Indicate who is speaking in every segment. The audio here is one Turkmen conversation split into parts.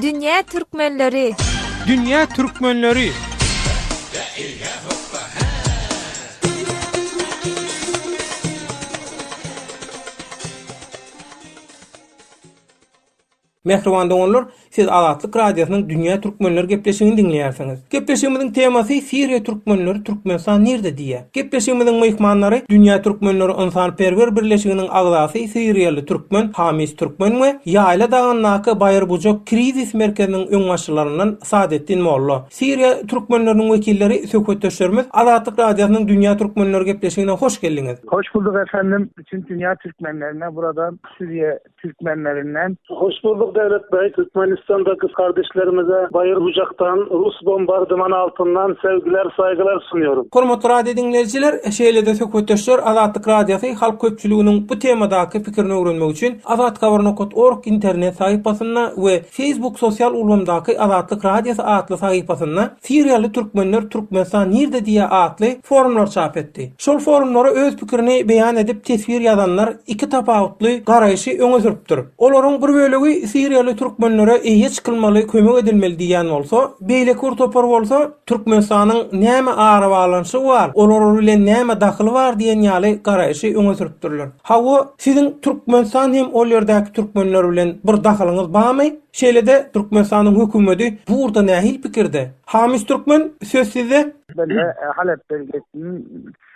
Speaker 1: Dünýä türkmenleri!
Speaker 2: Dünýä türkmenleri! Mähriban doganlar, siz Azatlyk Radiosynyň Dünýä Türkmenleri gepleşigini diňleýärsiňiz. Gepleşigimiziň temasy Siriýa türkmenleri Türkmenistan nirde diýýär. Gepleşigimiziň myhmanlary Dünýä Türkmenleri ynsanperwer birleşiginiň agzasy siriýaly türkmen Hamis Türkmen we Ýaýla dagyndaky Baýyrbujak krizis merkeziniň öňbaşçylaryndan Sadetdin Molla. Siriýa türkmenleriniň wekilleri söhbetdeşlerimiz Azatlyk Radiosynyň Dünýä Türkmenleri gepleşigine hoş geldiňiz.
Speaker 3: Hoş bulduk efendim. Bütün dünýä türkmenlerine buradan Suriye Türkmenlerinden.
Speaker 4: Hoş bulduk Dewlet Bey. Türkmenistan'daki kardeşlerimize Bayırbucak'tan Rus bombardımanı altından sevgiler saygılar sunuyorum.
Speaker 2: Hormatly radio diňleýjiler, şeýle-de söhbetdeşler Azatlyk Radiosy halk köpçüliginiň bu temadaky pikirini öwrenmek üçin azathabar nokat org internet sahypasynda we Facebook sosial ulgamdaky Azatlyk Radiosy atly sahypasynda Siriýaly türkmenler Türkmenistan nirde diýýär atly forumlar çap etdi. Şol forumlara öz pikirini beýan edip teswir ýazanlar iki tapawutly garaýşy öňe sürüpdir. Olaryň bir bölegi siriýaly türkmenlere eýe çykylmaly kömek edilmeli diýýän bolsa, beýleki bir topar bolsa Türkmenistanyň näme arabaglanyşygy bar, olar bilen näme dahyly bar diýen ýaly garaýşy öňe sürüpdirler. Hawa, siziň Türkmenistan hem ol ýerdäki türkmenler bilen bir dahylyňyz barmy? Şeýle-de Türkmenistanyň hökümedi bu ugurda nähili pikirde? Hamis Türkmen, söz sizde.
Speaker 3: Ben de Halep bölgesiniň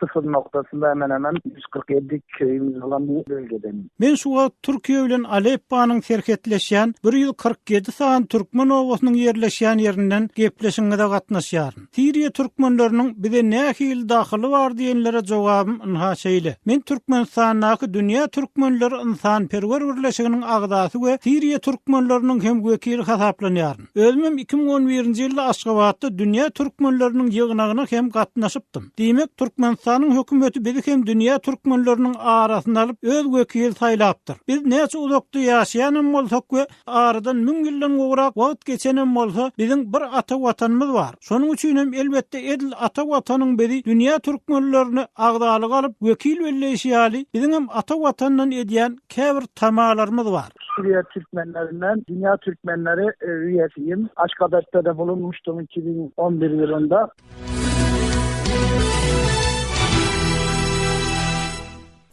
Speaker 3: sıfır noktasynda hemen hemen 147 köyümüz olan bir bölgedenim.
Speaker 5: Men şu wagt Türkiýe bilen Alepponyň serhetleşýän 147 sany türkmen obasynyň ýerleşýän ýerinden gepleşigiňize gatnaşýaryn. Siriýa türkmenleriniň bize nähili dahyly bar diýenlere jogabym ynha şeýle. Men Türkmenistandaky Dünýä türkmenleri ynsanperwer birleşiginiň agzasy we Siriýa türkmenleriniň hem wekili hasaplanýaryn. Özümem 2011-nji ýylda Aşgabatda Dünýä türkmenleriniň ýygnagyna hem gatnaşypdym. Diýmek, Türkmenistanyň hökümeti bizi hem dünýä türkmenleriniň arasyna alyp, öz wekili saýlapdyr. Biz näçe uzakda ýaşaýanam bolsak we Aradan müň ýyldan gowrak wagt geçenem bolsa, biziň bir ata Watanymyz bar. Şonuň üçin hem, elbetde, edil ata Watanyň bizi dünýä türkmenlerini agzalyga alyp, wekil belleýşi ýaly, biziňem ata Watandan edýän käbir tamalarymyz bar.
Speaker 3: Suriye Türkmenlerinden Dünya Türkmenleri üyesiyim. Aşgabatda-da bulunmuştum 2011 ýylynda.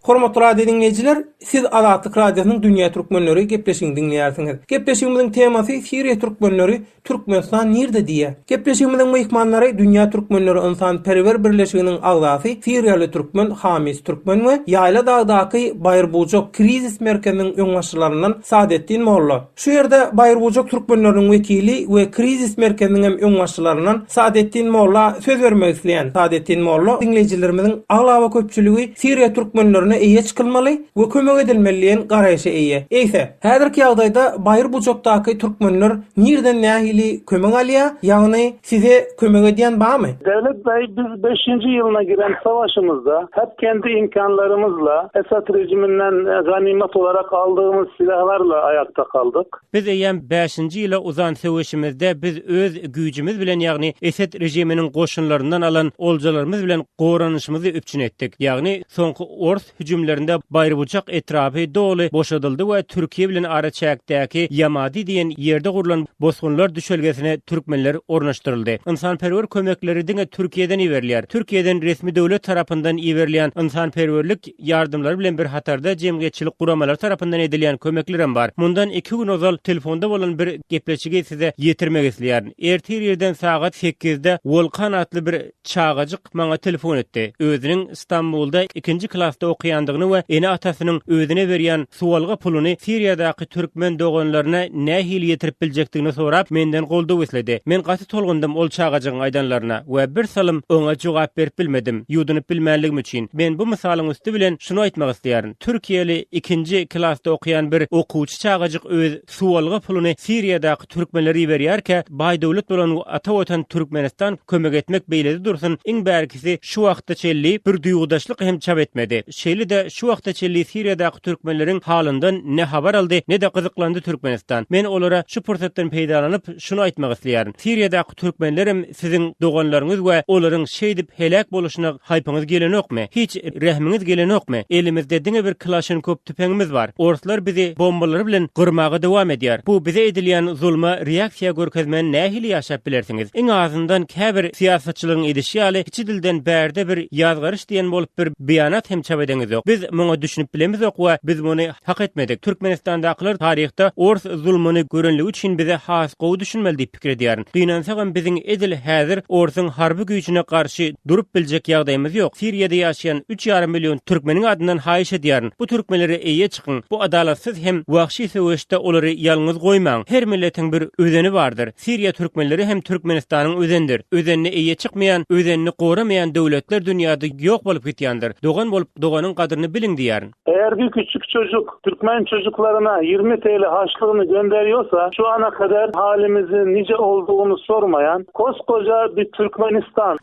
Speaker 2: Hormatly radio diňleýjiler, siz Azatlyk Radiosynyň Dünýä Türkmenleri gepleşigini diňleýärsiňiz. Gepleşigimiziň temasy Siriýa türkmenleri Türkmenistan nirde diýýär. Gepleşigimiziň myhmanlary Dünýä Türkmenleri ynsanperwer birleşiginiň agzasy siriýaly türkmen Hamis Türkmen we Ýaýla dagdaky Baýyrbujak krizis merkeziniň öňbaşçylaryndan Sadetdin Molla. Şu ýerde Baýyrbujak türkmenleriniň wekili we krizis merkeziniň hem öňbaşçylaryndan Sadetdin molla söz bermek isleýän. Sadetdin molla diňleýjilerimiziň aglaba köpçüligi Siriýa türkmenlerine eýe çykylmaly we kömek edilmeli diýen garaýşa eýe. Eýse, häzirki ýagdaýda Baýyrbujakdaky türkmenler nirden nähili kömek alýar, ýagny Size kömek edýän barmy?
Speaker 4: Dewlet Bey biz beşinji ýylyna giren savaşymyzda hep kendi imkanlarymyzla Esad rejiminden ganimet olarak aldygymyz silahlarla ayakta kaldyk.
Speaker 6: Biz eýýäm bäşinji ýyla uzan söweşimizde biz öz güýjümiz bilen ýagny Esed režiminiň goşunlaryndan alan oljalarymyz bilen goranyşymyzy üpjün etdik. Ýagny soňky ors hüjümlerinde Baýrybujak etrapy doly boşadyldy we Türkiýe bilen araçäkdäki Ýamadi diýen ýerde gurlan bosgunlar düşelgesine türkmenler ornaşdyryldy. Ynsanperwer kömekleri diňe Türkiýeden iberilýär. Türkiýeden resmi döwlet tarapyndan iberilýän ynsanperwerlik ýardamlary bilen bir hatarda jemgyýetçilik guramalary tarapyndan edilýän kömeklerem bar. Mundan iki gün ozal telefonda bolan bir gepleşigi size ýetirmek isleýärin. Ertir irden sagat sekizde Wolkan atly bir Çagajyk maňa telefon etdi. Özüniň Stambulda ikinji klasda okaýandygyny we ene-atasynyň özüne berýän suwalga puluny Siriýadaky türkmen doganlaryna nähili ýetirip biljekdigini sorap, menden goldaw isledi. Men gaty tolgundym ol çagajygyň aýdanlaryna we bir salym oňa jogap berip bilmedim, ýuwdunyp bilmänligim üçin. Men bu mysalyň üsti bilen şuny aýtmak isleýärin, Türkiýeli ikinji klasda okaýan bir okuwçy çagajyk öz suwalga puluny Siriýadaky türkmenlere iberýärkä, baý döwlet bolan ata watan Türkmenistan kömek etmek beýlede dursun, iň bärkisi şu wagta çenli bir duýgudaşlyk hem çap etmedi. Şeýle. Şeýle-de şu wagta çenli Siriýadaky türkmenleriň halyndan ne habar aldy, ne-de gyzyklandy Türkmenistan. Men olara şu pursatdan peýdalanyp, şuny aýtmak isleýärin. Siriýadaky türkmenlerem siziň doganlaryňyz we olaryň şeýdip heläk boluşyna haýpyňyz gelenokmy? Hiç rehmiňiz gelenokmy? Elimizde diňe bir Kalaşnikow tüpeňimiz bar. Orslar bizi bombalary bilen gyrmaga dowam edýär. Bu bize edilýän zulma reaksiýa görkezmän nähili ýaşap bilersiňiz? Iň azyndan käbir syýasatçylaryň edişi ýaly kiçi dilden bärde bir ýazgaryş diýen bolup bir beýanat hem çap edeňizok. Biz muňa düşünip bilemizok we biz muny hak etmedik. Türkmenistandakylar taryhda ors zulmuny görenligi üçin bize has gowy düşünmeli diýip pikir edýärin. Gynansagam biziň edil häzir orsuň harby güýjüne garşy durup biljek ýagdaýymyz ýok. Siriýada ýaşaýan üç ýarym million türkmeniň adyndan haýyş edýärin, bu türkmenlere eýe çykyň, bu adalatsyz hem wagşy söweşde olary ýalňyz goýmaň. Her milletiň bir özeni bardyr. Siriýa türkmenleri hem Türkmenistanyň özenidir. Özenine eýe çykmaýan, özenini goramaýan döwletler dünýäde ýok bolup gitýändir. Dogan bolup doganyň gadryny biliň diýýärin.
Speaker 4: Eğer bir küçük çocuk Türkmen çocuklarına 20 TL harçlığını gönderiyorsa şu ana kadar halimizin nice olduğunu sormayan koskoca bir Türkmenistan.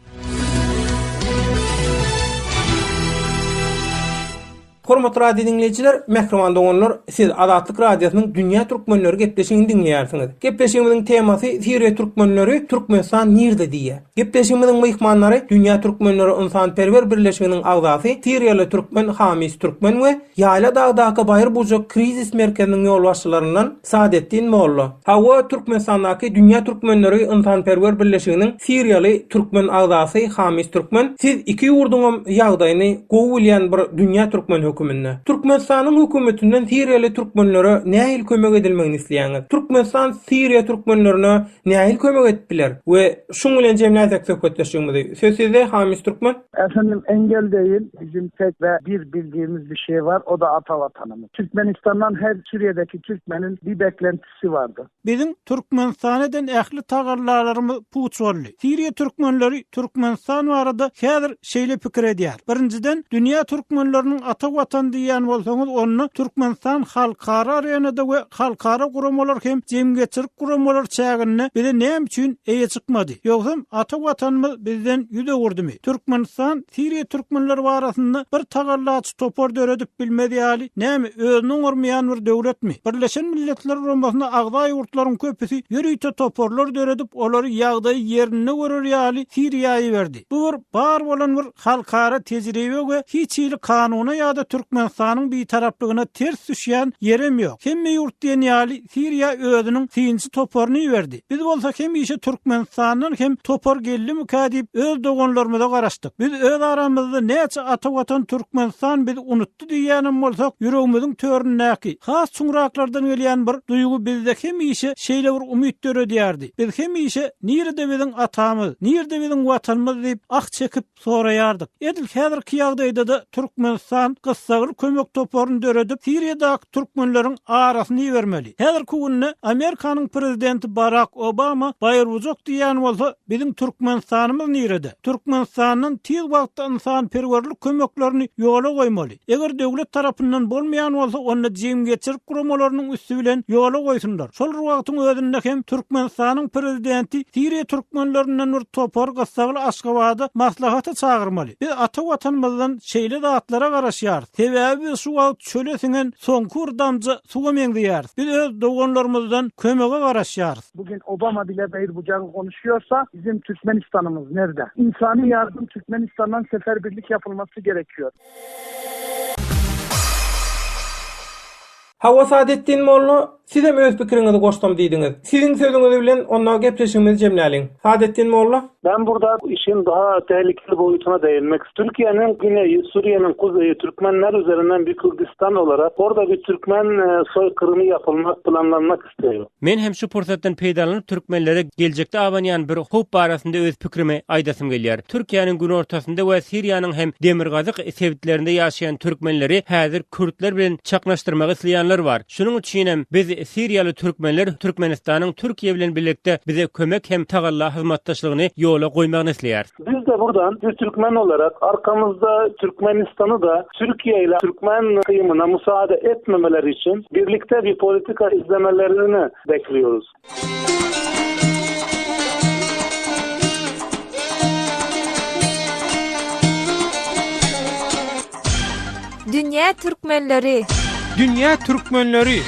Speaker 2: Hormatly radio diňleýjiler, mähriban doganlar, siz Azatlyk Radiosynyň Dünýä Türkmenleri gepleşigini diňleýärsiňiz. Gepleşigimiziň temasy Siriýa türkmenleri Türkmenistan nirde diýýär. Gepleşigimiziň myhmanlary Dünýä Türkmenleri ynsanperwer birleşiginiň agzasy siriýaly türkmen Hamis Türkmen we Ýaýla dagdaky Baýyr-Bujak krizis merkeziniň ýolbaşçylaryndan Sadetdin Molla. Hawa, Türkmenistandaky Dünýä Türkmenleri ynsanperwer birleşiginiň siriýaly türkmen agzasy Hamis Türkmen, siz iki ýurduňam ýagdaýyny gowy bilýän bir dünýä türkmeni höküminde, Türkmenistanyň hökümetinden siriýaly türkmenlere nähili kömek edilmegini isleýäňiz? Türkmenistan siriýa türkmenlerine Nähili kömek edip biler? We şuň bilen jemläýsek söhbetdeşligimizi. Söz sizde Hamis Türkmen.
Speaker 3: Efendim engel değil bizim tek ve bir bildiğimiz bir şey var o da ata vatanımız. Türkmenistan'dan her Suriye'deki Türkmenin bir beklentisi vardı.
Speaker 5: Biziň Türkmenistana eden ähli tagallalarymyz puç boldy. Siriýa türkmenleri Türkmenistan barada häzir şeýle pikir edýär. Birinjiden, dünýä türkmenleriniň ata watany diýýän bolsaňyz, onda Türkmenistan halkara arenada we halkara guramalar hem jemgyýetçilik guramalar çäginde bize näme üçin eýe çykmady? Ýogsam ata watanymyz bizden ýüz öwürdimi? Türkmenistan Siriýa türkmenleri barasynda bir tagallaçy topar döredip bilmez ýaly näme özüni oňarmaýan bir döwletmi? Birleşen Milletler Guramasyna agza ýurtlaryň köpüsi ýörite toparlar döredip olary ýagdaýy ýerinde görer ýaly Siriýa iberdi. Bu bir bar bolan bir halkara tejribe we hiç hili kanuna ýa-da Türkmenistanyň bitaraplygyna ters düşýän ýerem ýok. Hemme ýurt diýen ýaly Siriýa özüniň synçy toparyny iberdi. Biz bolsa hemişe Türkmenistandan hem topar geldimikä diýip öz doganlarymyza garaşdyk. Biz öz aramyzda näçe ata watan Türkmenistan bizi unutdy diýýänem bolsak, ýüregimiziň töründäki, has çuňraklardan gelýän bir duýgy bizde hemişe şeýle bir umyt döredýärdi. Biz hemişe nirede biziň atamyz, nirede biziň watanymyz diýip ah çekip soraýardyk. Edil häzirki ýagdaýda-da Türkmenistan gyssagly kömek toparyny döredip, Siriýadaky türkmenleriň arasyny ibermeli. Häzirki günde Amerikanyň prezidenti Barak Obama baýyrbujak diýýän bolsa, biziň Türkmenistanymyz nirede? Türkmenistandan tiz wagtda ynsanperwerlik kömeklerini ýola goýmaly. Eger döwlet tarapyndan bolmaýan bolsa, onda jemgyýetçilik guramalarynyň üsti bilen ýola goýsunlar. Şol bir wagtyň özünde hem Türkmenistanyň prezidenti Siriýa türkmenlerinden bir topar gyssagly Aşgabada maslahata çagyrmaly. Biz ata Watanymyzdan şeýle zatlara garaşýarys. Sebäbi biz şu wagt çöle siňen soňky bir damja suwa meňzeýäris. Biz öz doganlarymyzdan kömege garaşýarys.
Speaker 3: Bugün Obama bile Beýr-Bujagy konuşuyorsa bizim Türkmenistanymyz nerde? İnsani yardım Türkmenistandan seferbirlik yapılması gerekiyor.
Speaker 2: Hawa Sadetdin molla, sizem öz pikiriňizi goşsam diýdiňiz. Siziň sözüňiz bilen onda gepleşigimizi jemläliň. Sadetdin molla.
Speaker 4: Ben burada işin daha tehlikeli boýutuna değinmek Türkiye'nin güneyi, Suriye'nin kuzeyi Türkmenler üzerinden bir Kürdistan olarak orada bir Türkmen soykırımı yapılmak planlanmak istiyor.
Speaker 6: Men hem şu pursatdan peýdalanyp türkmenlere geljekde abanýan bir howp barasynda öz pikrimi aýdasym gelýär. Türkiýäniň günortasynda we Siriýanyň hem demirgazyk sebitlerinde ýaşaýan türkmenleri häzir kürtler bilen çaknaşdyrmak isleýänler bar. Şunuň üçinem biz siriýaly türkmenler Türkmenistanyň Türkiýe bilen birlikde bize kömek hem tagalla hyzmatdaşlygyny ýola goýmagyny isleýäris.
Speaker 4: Biz de buradan bir Türkmen olarak arkamızda Türkmenistan'ı da Türkiye ile Türkmen kıyımına müsaade etmemeleri için birlikte bir politika izlemelerini bekliyoruz.
Speaker 1: Dünýä türkmenleri!
Speaker 2: Dünýä türkmenleri!